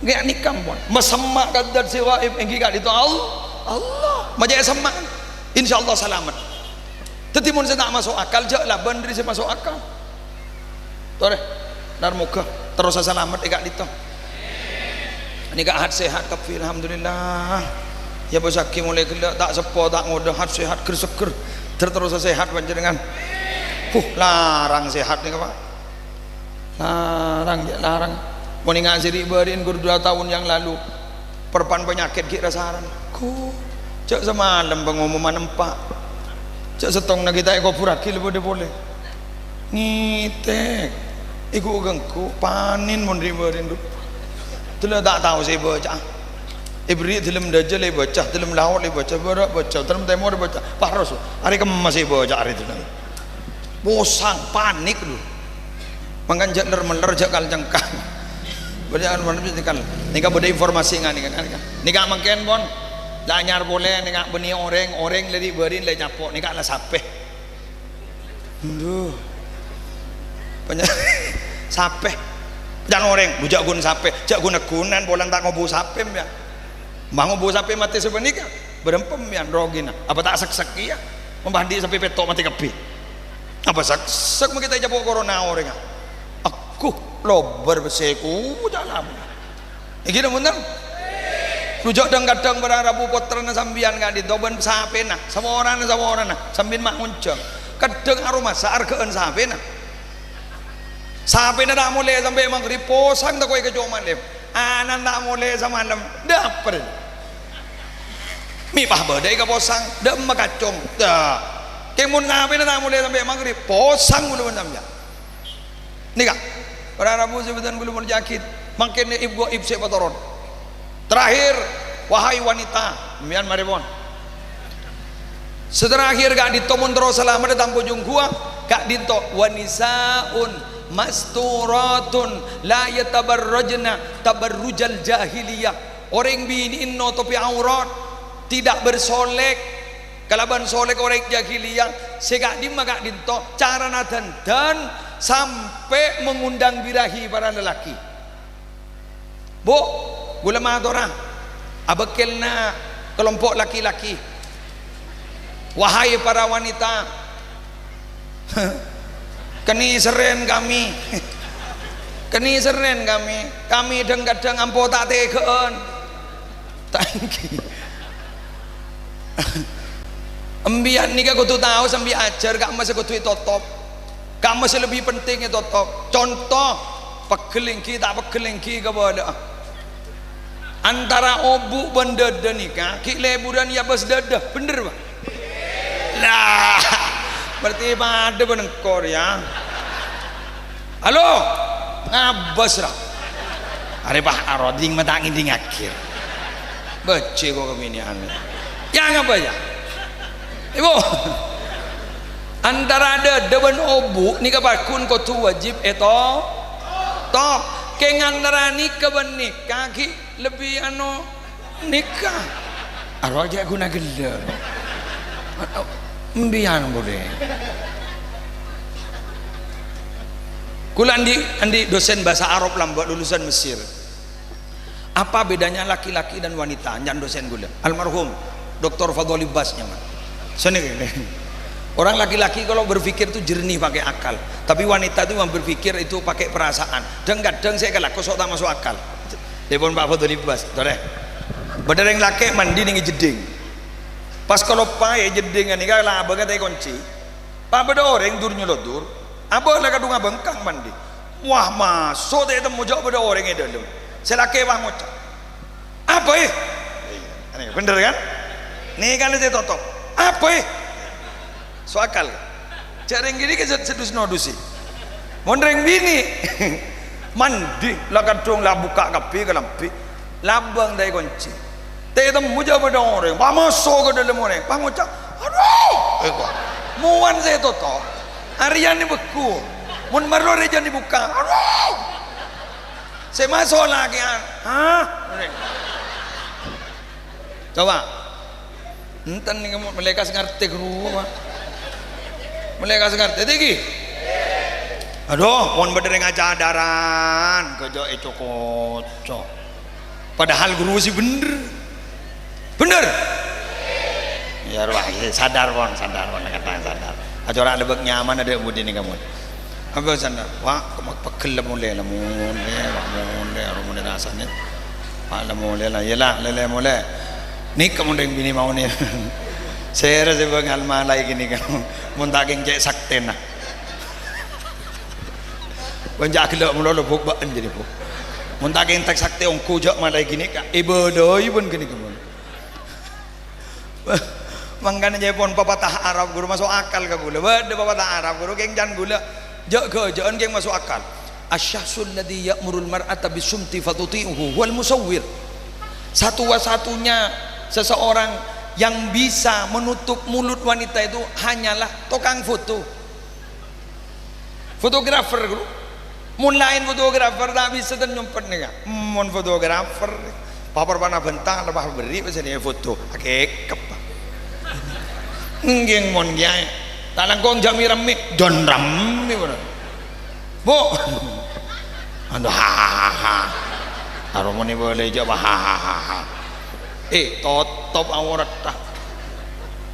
nganèka ampon. Masemma' ka Dzat sè gaib ènggi ka'dinto Al-, Allah. Maca semma'. Insyaallah salamet. Dhâddhi mon sè ta' maso' akal, jhâ' labân dâri sè maso' akal. Torè, nar moghâ terrosa salamet è ka'dinto. Nèka hat-sehat kabbhi, alhamdulillah. Ya, bâsaghi molaè ghellâ', ta' seppo, ta' ngodâ, hat-sehat, ghâr-seggher. Ter-, terrosa sehat panjhennengan. Huh, larang sehat nèka, Pak. Larang, ya, larang. Mon enga' sè ri'-bâri'na ghun dua taon yang lalu. Perpan panyakèt ghi' ra-saran. Ghu, jhâ' samalem pangomomman empa'. Jhâ' sèttongnga ghi' ta' èkobhurraghi la bâdâ polè. Ngètèk. Èghu-ghânggu, panèn mon ri'-bâri'na, dhu. Dhâlem ta' tao sè èbâca'a. Èberri' dhâlem dâjâ la èbâca, dhâlem laot la èbâca, bârâ' bâca, dhâlem tèmor bâca. Pas terros, arè kemma sè èbâca arè dhâlem. Posang, panik, dhu. Mangkana jhâ' ler-meller, jhâ' kal-cengkal. Bâdâ anu, anu, kal-, nèka bâdâ informasi nga-, nèka, nèka. Nèka mangkèn, pon. La anyar polè, nèka bânnè orèng, orèng la ri'-bâri'na la ècapo', nèka la sapè. Dhu. Panya-, Sapè. Can orèng, "Bu, jhâ' ghun sapè, jhâ' ghun-ghunan, polana ta' ngobu sapè, ya." Mah ngobu sapè matè sapanèka, bârâmpa, ya, rogina. Apa ta' seksek, iyâ? Mabândi sapè pètto' matè kabbhi. Apa seksek ma' kita ècapo' corona orèngnga? Agghu, lobâr bessè ku, jhâ' lamun. Èngghi, napa bhunten? Lu jhâ' dhâng-kadhâng para rabu pottrana sampèyan ka'dinto bân sapèna, saporana-saporana, sampèyan ma' ngonjhâng. Kadhâng aromasa arghâ'ân sapèna. Sapèna ta' molè sampè' maghrib, posang tako' èkacoma lem. Ana'na ta' molè samalem, dâpèr. Mè' pas bâdâ èkaposang, dâ' emma kacong. Dâ'. Kèng mon sapèna ta' molè sampè' maghrib, posang kaulâ bân sampèyan. Nèka, para rabu sè bhâdhân kaulâ molja'aghi, mangkèn ib-ghaib sè patoron. Terakhir, wahai wanita, sampèyan marè pon. Sè terakhir ka'dinto mon terro salamet è tampo jungguwâ, ka'dinto, "Wa nisa'un masturatun la yatabarrajna tabarrujal jahiliyah." Orèng binè' notobhi aurat, tidak bersolek, kalabân solek orèng jahiliyah, sè ka'dimma ka'dinto carana dandan sampè' mengundang birahi para lalakè. Bu, kaulâ matora, abâkkèlna kelompok laki-laki. Wahai para wanita, kènè' serrèn kami. Kènè' serrèn kami. Kami dhâng-kadhâng ampo ta' tegghâ'ân. Ta' èngghi. Empèyan nèka kodhu tao sambi ajhâr ka'emma sè kodhu ètotop. Ka'emma sè lebbi penting ètotop. Conto, pegghel èngghi, ta' pegghel èngghi kabâlâ'â. Antara obu' bân dâdâ nèka, ghi' lèbhurân èabâs dâdâ, bhendher, Pak? Lah, berarti padâ bân engko' rèya. Halo, ngabâs, ra? Arè, Pak, aroding ma' ta' ngèdingngaghi. Bâjjhi ko' kabinè'an. Ya, ngabâs, ya? Ibu, antara dâdâ bân obu' nèka pagghun kodhu wajib èto-, top. Kèng antara nèka bân nèka ghi' lebbi, anu, nèka. Aro jhâ' ghuna ghellâ'. Empèyan polè. Kaulâ andi', andi' dosen bahasa Arab lambâ' lulusan Mesir. Apa bedanya laki-laki dan wanita? Nyang dosen kaulâ, almarhum Doktor Fadhol Ibbas nyamana. Sènè kènè. Orang laki-laki kalau berpikir itu jernih pakai akal, tapi wanita itu memang berpikir itu pakai perasaan. Dhâng-kadhâng sè kalako sok ta' maso' akal. Dipon Pak Fadhol Ibbas, torè. Bâdâ rèng lakè' mandi nèng è jeddhing. Pas kaloppaè jeddhingnga nèka labângnga ta' èkonci. Pas bâdâ orèng dur-nyalodur, abâ' la kadhung abângkang mandi. Wah, maso' ta' ètemmo jhâ' bâdâ orèng è dâlem. Sè lakè' pas ngoca', "Apa, è?" Anè, bhendher, kan? Nèka la sè ètotop. "Apa, è?" So akal. Jhâ' rèng kènè' sè, sè dus-nodusè. Mon rèng binè', mandi, la kadhung la bukka' kabbhi kalambhi. Labâng ta' èkonci. Ta' ètemmo jhâ' bâdâ orèng, pas maso' ka dâlem orèng, pas ngoca', "Adu!" Èko. Mon sè ètotop. Arèya nè bhâghu. Mon marlo arèya jhân èbukka'. "Adu!" Sè maso' lakè'an. Hah? Coba. Enten nèng malaèkat sè ngartè ghuru, Pak. Malaèkat sè ngartè, dâgghi'. Adu, mon bâdâ rèng acadaran, ghâjâ' èco-koco. Padahal ghuru sè bhendher. Bhendher? Ya, rowa, ya, sadar, pon, sadar, pon, kadhâng sadar. Acara lebek nyaman adâ' budi nèng kamu. Apa sadar? Wah, kok pegghel la molè, la molè, la molè, la molè rasanè. Wah, la molè la, iyâ la, lè-, lè-, molè. Nèka mon rèng binè' maonè. Sèra sè bângal malaè ghânèka. Mon ta' kèng cè' saktèna. Bân jhâ' ghellâ' malolo, Bu', bâ'en jârèya, Bu'. Mon ta' kèng ta' saktè ongghu jhâ' malaè ghânèka. Èbâdâi bân ghânèka, Bu'. Mangkana jhâ' pon papatah Arab, ghuru, maso' akal ka kaulâ. Bâdâ papatah Arab, ghuru, kèng can kaulâ. Jhâ' ghâjâ'ân kèng maso' akal. "Asy-syakhsul ladzi ya'murul mar'ata bis-sumti fatuti'uhu huwal musawwir." Satu-satunya seseorang yang bisa menutup mulut wanita itu hanyalah tukang foto. Fotografer, ghuru. Mon laèn fotografer ta' bisa ta' nyompet nèka. Mon fotografer, paper pana bânta, lepas berri' bisa nèka foto. Akèkep. Èngghi mon kèyaè. Ta' langkong jhâ' mè' rammè, jân rammè, Bu'. Ando, ha, ha, ha, ha. Aromone bole jaba, ha, ha, ha, ha. Eh, totop aoratta.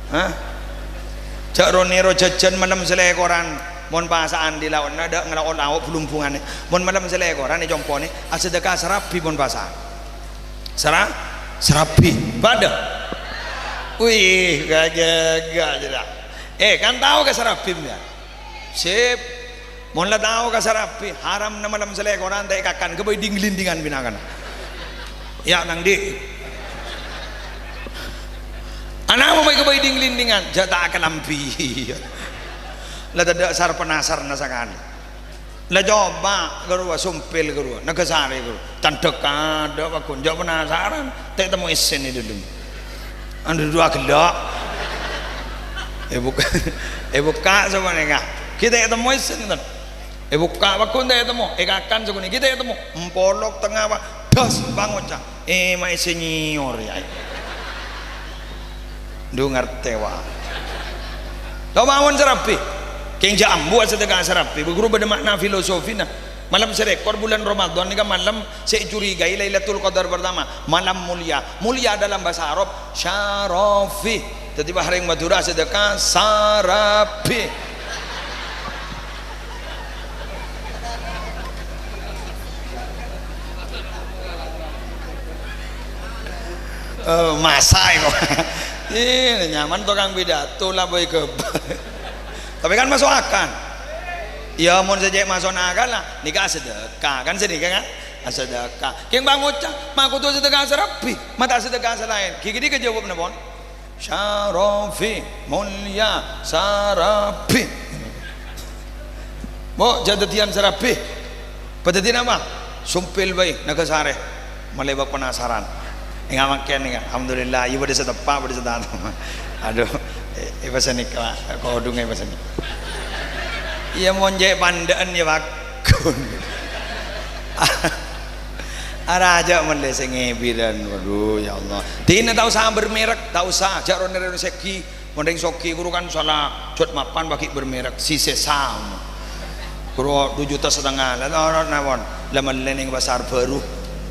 Hah? Ja' ro-nèro jhâjhân malem salèkoran. Mon pasa'an di laonna, dâ' ngalaon lao' blumbungane. Mon malem salèkoran è compone, asadhâka sarabi mon pasa'an. Sara-, sarabi. Bâdâ? Wih, gak, gak, gak, jelas. Eh, kan tao ka sarabi, ya? Sip. Mon la tao ka sarabi, haramna malem salèkoran ta' èkakan, ghâbây ding-lindingan binakana. Ya, nang di'. Ana' mon ghâbây ding-lindingan, ja' ta' akalambi. La tadâ' sar-penasarna sakalè. La coba ghâruwa, Sompil ghâruwa, Nagasari ghâruwa. Candhek adâ' paggun, ja' penasaran, ta' ètemmo essèn è dâlem. Andu dua gellâ'. Èbukka', èbukka' sapanèka. Ghi' ta' ètemmo essèn, ngènten. Èbukka' paggun ta' ètemmo, èkakan sakonè', ghi' ta' ètemmo. Empolok tengnga, Pak. Das, pangoca'. Eh, ma' essè nyèyor, ya. Ndu ngartè, wa. Lo mawon sarabi. Kèng ja' ambu asadhâka sarabi. Bâ ghuru bâdâ makna filosofina. Malem sè rèkor bulân Ramadan nèka malem sè ècurigai Lailatul Qadar pertama. Malem mulia. Mulia dalam bahasa Arab, syarafi. Dhâddhi, bâ, rèng Madhurâ asadhâka sarabi. Eh, masa iku. Ih, nyaman tokang pidato la boy kebal. Tapi kan maso' akal. Ya, mon sè cè' maso' akal la, nèka asadhâka. Kan sanèka kan? Asadhâka. Kèng pangoca', ma' kodhu asadhâka sarabi, ma' ta' asadhâka sè laèn. Ghi' ghâdhi' kajâwâb napa? Syarafi, mulya, sarabi. Mbok, ja' dhâddhiyân sarabi. Padhâddhiyân apa? Sompil bhâi, Nagasari. Malè bâk penasaran. Ènga' mangkèn, ènga'. Alhamdulillah, iyâ bâdâ sè teppa', bâdâ sè ta' teppa'. Adhu, è, è, pas nèka, kodhungnga è pas nèka. Iyâ, mon cè' pandhâ'ân, iyâ, paggun. Arajâ mellè sè ngèbirân. Waduh, ya Allah. Dinah ta' osa bermerek, ta' osa. Ja' ro-nèro sèghi. Mon rèng soghi ghuru kan sala jhât mapan bâgi bermerek, si sesam. Ghuru du juta setengah. La, la, la, nawon. La mellè nèng pasar baru.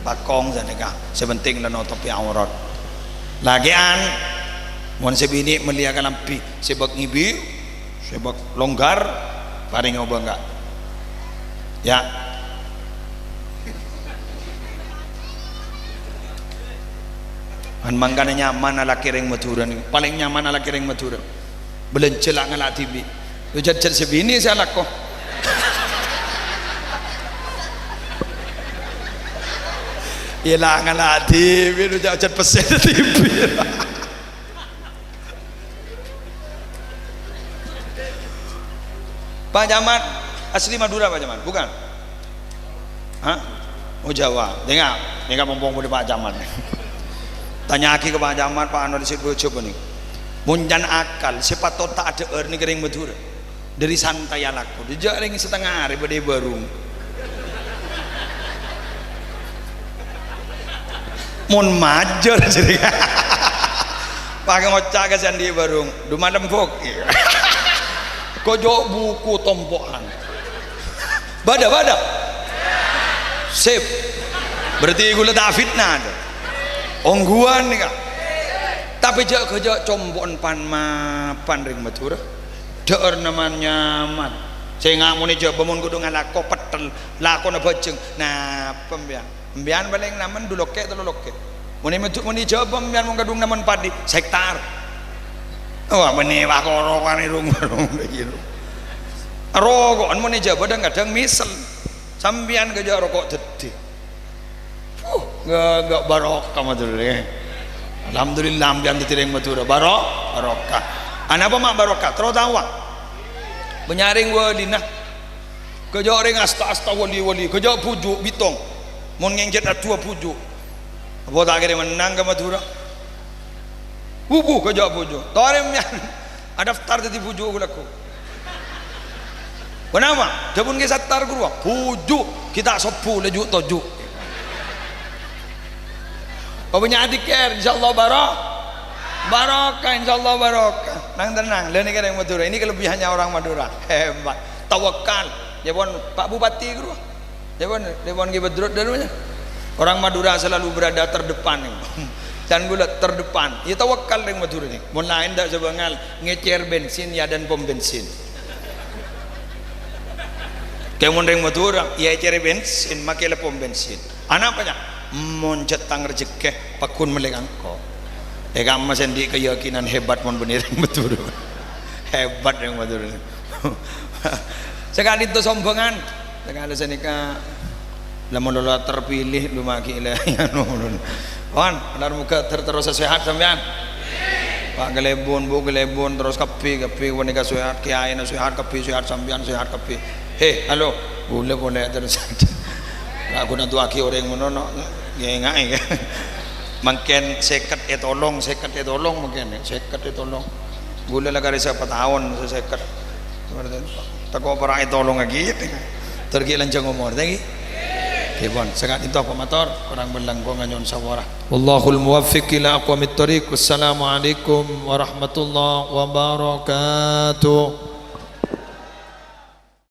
Pakong sanèka. Sè penting la notobhi aurat. Lakè'an. Mon sè binè' mellèya kalambhi. Sè bâk ngèbir. Sè bâk longgar, parèng obâ engghâ'. Ya. Kan mangkana nyaman alakè rèng Madhurâ nèko. Palèng nyaman alakè rèng Madhurâ. Bâlânjhâ la ngala' dhibi'. Lo jhât-jhât sè binè' sè alako. Iyâ la ngala' dhibi', lo jhât-jhât pèssè dhibi'. Pak Camat asli Madura, Pak Camat? Bukan? Hah? Oh, Jawa. Dengar, dengar, mumpung bâdâ Pak Camat. Tanya'aghi ka Pak Camat, Pak Anwar sè bâjâ bânnè. Mon can akal, sè patot ta' adhâ'âr nèka rèng Madura. Dâri santai alako. Jhâ' rèng satengnga arè bâdâ è bârung. Mon majâr jârèya. Pas ngoca' ka sè andi' bârung, "Du malem, Buk." Kojok buku tompo'an. Bâdâ, bâdâ. Sip. Berarti ghulâ ta' fitnah, to. Ongghuwân nèka. Tapè jhâ'-ghâjhâ' compo'an pan-mapan rèng Madhurâ. Dhâ'âr nyaman-nyaman. Sènga' monè jhâbâ mon kodhu ngalako pettel, lakona bhâjeng. Napa, empèyan? Empèyan palèng namen du lokkè' tello lokkè'. Monè medhu monè jhâbâ empèyan mon kadhung namen padhi, sèktar. Wah, menè wah korokan è rong-rong lagi. Roko'an monè jhâbâ dhâng-kadhâng mèsel. Sampèyan ghâjhâ' roko' dhâddhi. Puh, ghâ-, ghâ' barokah, mator, eh. Alhamdulillah, empèyan dhâddhi rèng Madhurâ. Baro-, barokah. Anapa ma' barokah? Terro taowa. Bânnya' rèng wâlina. Ghâjhâ' rèng asta-asta wali-wali. Ghâjhâ' bhuju' bitong. Mon ngènjhât adhu bhuju'. Apa ta' kèra mennang ka Madhurâ? Wubu, ghâjhâ' bhuju'. Torè empèyan. Adaftar dhâddhi bhuju' ghulâku. Ponapa? Dhâbuna Kè Sattar ghâruwa, "Bhuju', ghi' ta' sobbhu la ju'-toju'." Apa bânnya' adzikir, insyaallah baro-, barokah, insyaallah barokah. Nang tenang, la nèka rèng Madhurâ. Ini kelebihannya orang Madura. Hebat. Tawakal. Ya pon, Pak Bupati ghâruwa. Telepon, telepon Ki Badrut dulu ya. Orang Madura selalu berada terdepan. Dan gula terdepan. Ya tawakal reng Madura nih. Mon lain tak sebengal ngecer bensin ya dan pom bensin. Kayak mon reng Madura, ya ecer bensin, make le pom bensin. Ana apa ya? Mon jatang rezeki, pakun mele kangko. Eh, kamu sendiri keyakinan hebat mon bener reng Madura. Hebat reng Madura. Sekali itu sombongan. Sekali senika lamun lo terpilih lu magi le anu. Wan, benar muga ter terus sehat sampean. Pak Gelebun, Bu Gelebun, terus kabbhi, kabbhi, menika sehat, kiai sehat, kabbhi sehat, sampean sehat, kabbhi. He, halo, boleh, boleh terus. Aku nantu agi orang ngono, no. Ya, enggak, ya. Mangken seket etolong, seket etolong mangken, seket etolong. Gula la kare sapa taon, seket. Teko para etolong lagi. Tergi lanjang umur, lagi. Kebon, sekat itu apa motor? Orang berlangkong nyon sawara. Wallahul muwaffiq ila aqwamit thariq. Wassalamualaikum warahmatullahi wabarakatuh.